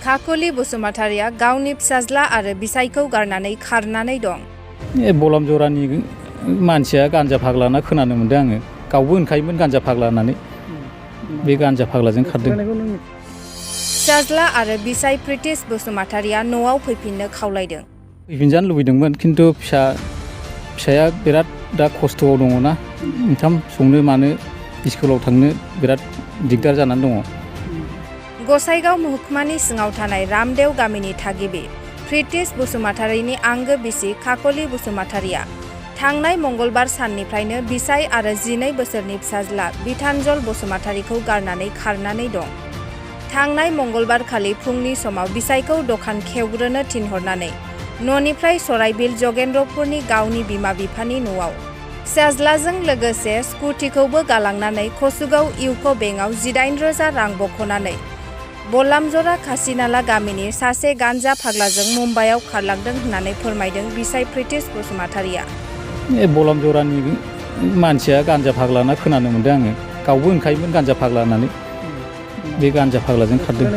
खाखुलि बसुमतारिया गावनि फिसाज्ला आरो बिसायखौ गारनानै खारनानै दं। बलाम जरानि मानसिया गान्जा फाग्लाना खोनानो मोन्दों आङो। गावबो होनखायोमोन गान्जा फाग्ला होननानै। बे गान्जा फाग्लाजों खारदों। फिसाज्ला आरो बिसाय प्रिटिश बसुमतारिया न'आव फैफिननो खावलायदों। फैफिनजानो लुबैदोंमोन खिन्थु फिसाया बिराद दा खस्थ'आव दङना। ओंखाम संनो मानो स्कुलाव थांनो बिराद दिगदार जानानै दङ। गसाइगाव महकुमानि सिङाव थानाय रामदेव गामिनि थागिबि प्रिटिश बसुमतारिनि आंगो बिसि खाखुलि बसुमतारिया थांनाय मंगलबार साननिफ्रायनो बिसाय आरो 12 बोसोरनि फिसाज्ला बिथानजल बसुमतारिखौ गारनानै खारनानै दं। थांनाय मंगलबार खालि फुंनि समाव बिसायखौ दखान खेवग्रोनो थिनहरनानै न'निफ्राय सराइबिल जगेन्द्रपुरनि गावनि बिमा बिफानि न'आव फिसाज्लाजों लोगोसे स्कुटिखौबो गालांनानै कसुगाव इउक' बेंकआव 18,000 रां बख'नानै बलामजरा खासिनाला गामिनि सासे गान्जा फाग्लाजों मुम्बाइआव खारलांदों होननानै फोरमायदों बिसाय प्रिटिश बसुमतारिया। बलामजरानि मानसिया गान्जा फाग्लाना खोनानो मोन्दों आङो। गावबो होनखायोमोन गान्जा फाग्ला होननानै। बे गान्जा फाग्लाजों खारदों।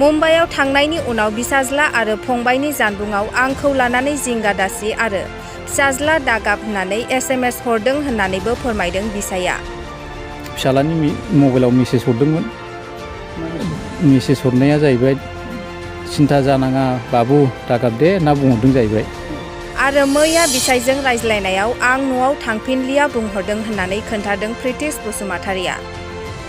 मुम्बाइआव थांनायनि उनाव फिसाज्ला आरो फंबायनि जानबुङाव आंखौ लानानै जिंगा दासि आरो फिसाज्ला दागाब होननानै SMS हरदों होननानैबो फोरमायदों बिसाया। फिसालानि मबाइलाव मेसेज हरदोंमोन। मेसेज हरनाया जाहैबाय सिन्था जानाङा बाबु दागाब दे होनना बुंहरदों जाहैबाय। आरो मैया बिसायजों रायज्लायनायाव आं न'आव थांफिनलिया बुंहरदों होननानै खोन्थादों प्रिटिश बसुमतारिया।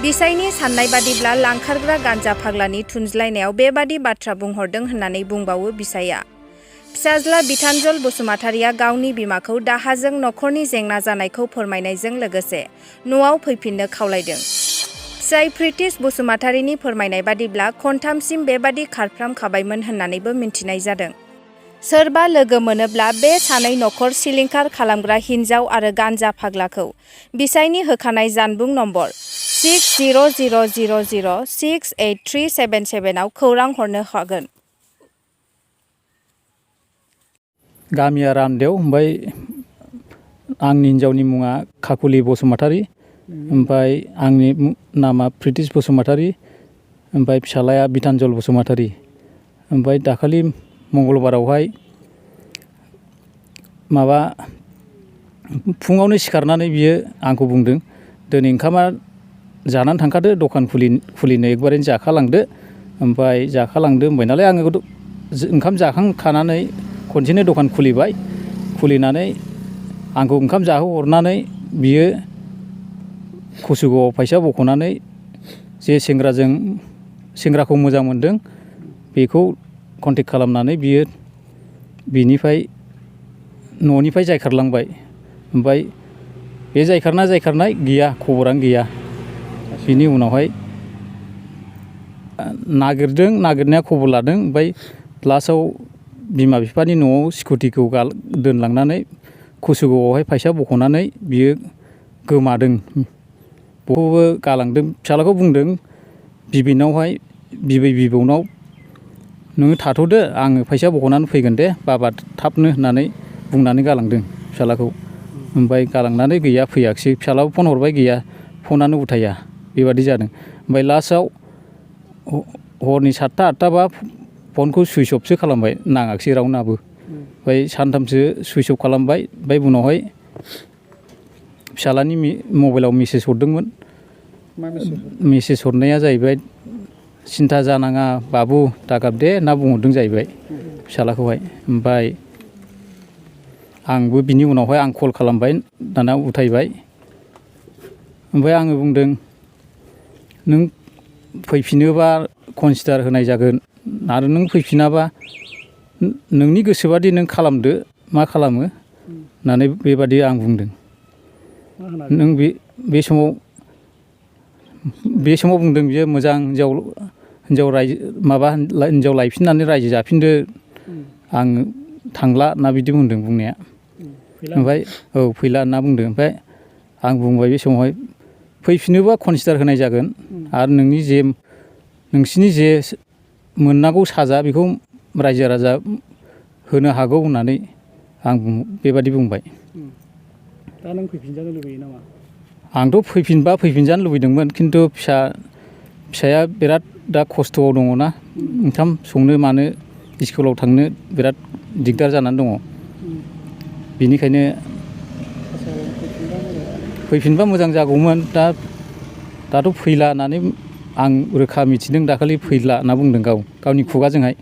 बिसायनि साननाय बादिब्ला लांखारग्रा गान्जा फाग्लानि थुनज्लायनायाव बेबादि बाथ्रा बुंहरदों होननानै बुंबावो बिसाया। फिसाज्ला बिथानजल बसुमतारिया गावनि बिमाखौ दाहाजों नखरनि जेंना जानायखौ फोरमायनायजों लोगोसे न'आव फैफिननो खावलायदों। फिसाय प्रिटिश बसुमतारिनि फोरमायनाय बादिब्ला खनथामसिम बेबादि खारफ्रामखाबायमोन होननानैबो मिन्थिनाय जादों। सोरबा लोगो मोनोब्ला बे सानै नखर सिलिंखार खालामग्रा हिन्जाव आरो गान्जा फाग्लाखौ बिसायनि होखानाय जानबुं नम्बर 6000068377 आव खौरां हरनो हागोन। गामिया रामदेव ओमफ्राय आंनि हिन्जावनि मुङा खाखुलि बसुमतारि ओमफ्राय आंनि नामा प्रिटिश बसुमतारि ओमफ्राय फिसालाया बिथानजल बसुमतारि। ओमफ्राय दाखालि मंगलबारावहाय फुङावनो सिखारनानै बियो आंखौ बुंदों दिनै ओंखामा जानानै थांखादो दखान खुलिनो एकबारैनो जाखालांदो। ओमफ्राय जाखालांदो होनबाय नालाय आङो ओंखाम जाखांखानानै खनसेनो दखान खुलिनानै आंखौ ओंखाम जाहोहरनानै बियो कसुगावआव फैसा बख'नानै जे सेंग्राखौ मोजां मोनदों बेखौ कन्टेक्ट खालामनानै बियो बिनिफ्राय न'निफ्राय जायखारलांबाय। ओमफ्राय बे जायखारनाय गैया, खबरानो गैया। बिनि उनावहाय नागिरनाया खबर लादों। ओमफ्राय लास्टआव बिमा बिफानि न'आव स्कुटिखौ दोनलांनानै कसुगावआवहाय फैसा बख'नानै बियो गोमादों। बयबो गालांदों। फिसालाखौ बुंदों बिबै बिबौनाव नोङो थाथ'दो आङो फैसा बख'नानै फैगोन दे बाबा थाबनो होननानै बुंनानै गालांदों फिसालाखौ। ओमफ्राय गालांनानै गैया, फैयाखिसै। फिसालाबो फन हरबाय गैया, फनानो उथाया। बेबादि जादों। ओमफ्राय लास्टआव हरनि 7टा 8टाबा फनखौ सुइस अफसो खालामबाय, नाङाखिसै रावनाबो। ओमफ्राय सानथामसो सुइस अफ खालामबाय। ओमफ्राय उनावहाय फिसालानि मबाइलाव मेसेज हरदोंमोन। मेसेज हरनाया जाहैबाय सिन्था जानाङा बाबु दागाब दे होनना बुंहरदों जाहैबाय फिसालाखौहाय। ओमफ्राय आंबो बिनि उनावहाय आं कल खालामबाय, दाना उथायबाय। ओमफ्राय आङो बुंदों नों फैफिनोबा कनसिडार होनाय जागोन आरो नों फैफिनाबा नोंनि गोसोबादि नों खालामदो मा खालामो होननानै बेबादि आं बुंदों। नों बे समाव बुंदों बियो मोजां हिन्जाव लायफिननानै रायजो जाफिनदो आं थांला ना बिदि बुंदों बुंनाया। ओमफ्राय फैला होनना बुंदों। ओमफ्राय आं बुंबाय बे समावहाय फैफिनोबा कनसिडार होनाय जागोन आरो नोंसिनि जे मोननांगौ साजा बेखौ रायजो राजा होनो हागौ होननानै आं बेबादि बुंबाय। दा नों फैफिनजानो लुबैयो नामा? आंथ' फैफिनजानो लुबैदोंमोन खिन्थु फिसाया बिराद दा खस्थ'आव दङ ना ओंखाम संनो मानो स्कुलाव थांनो बिराद दिगदार जानानै दङ बिनिखायनो फैफिनबा मोजां जागौमोन दाथ' फैला होननानै आं रोखा मिथिदों दाखालि फैला होनना बुंदों गावनि खुगाजोंहाय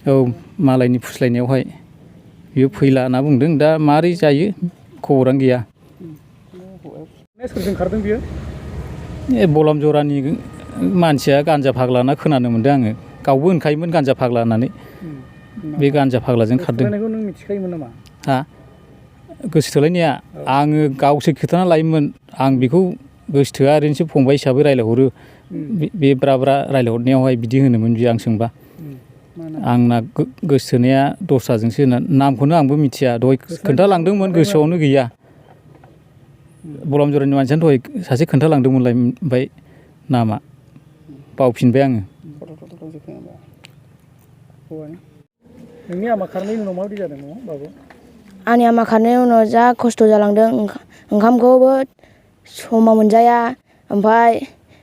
औ मालायनि फुस्लायनायावहाय बियो फैला होनना बुंदों दा मारै जायो खबरानो गैया सोरजों खारदों बियो बलाम जरानि मानसिया गान्जा फाग्ला होनना खोनानो मोन्दों आङो गावबो होनखायोमोन गान्जा फाग्ला होननानै बे गान्जा फाग्लाजों खारदों नों मिथिखायोमोन नामा हा गोसोथोलायनाया आङो गावसो खोथाना लायोमोन आं बेखौ गोसोथोआ ओरैनोसो फंबाय हिसाबै रायज्लायहरो बे ब्रा ब्रा रायज्लायहरनायावहाय बिदि होनोमोन बियो आं सोंबा आंना गोसोथोनाया दस्राजोंसो नामखौनो आंबो मिथिया दहाय खोन्थालांदोंमोन गोसोआवनो गैया बलाम जरानि मानसियानो दहाय सासे खोन्थालांदोंमोनलाय ओमफ्राय नामा बावफिनबाय आङो नोंनि आमा खारनायनि उनाव माबायदि जादों न'आव बाबु आंनि आमा खारनायनि उनाव जा खस्थ' जालांदों ओंखामखौबो समाव मोनजाया ओमफ्राय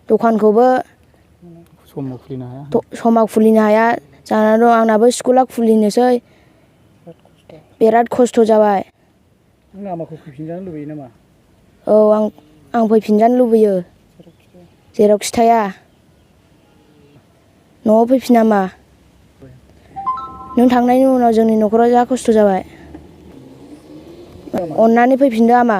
दखानखौबो समाव खुलिनो हाया जानानै दं आंनाबो स्कुला खुलिनोसै बिराद खस्थ' जाबाय नों आमाखौ फैफिनजानो लुबैयो नामा औ आं फैफिनजानो लुबैयो जेरावखि थाया न'आव फैफिन आमा नों थांनायनि उनाव जोंनि न'खराव जा खस्थ' जाबाय अननानै फैफिनदो आमा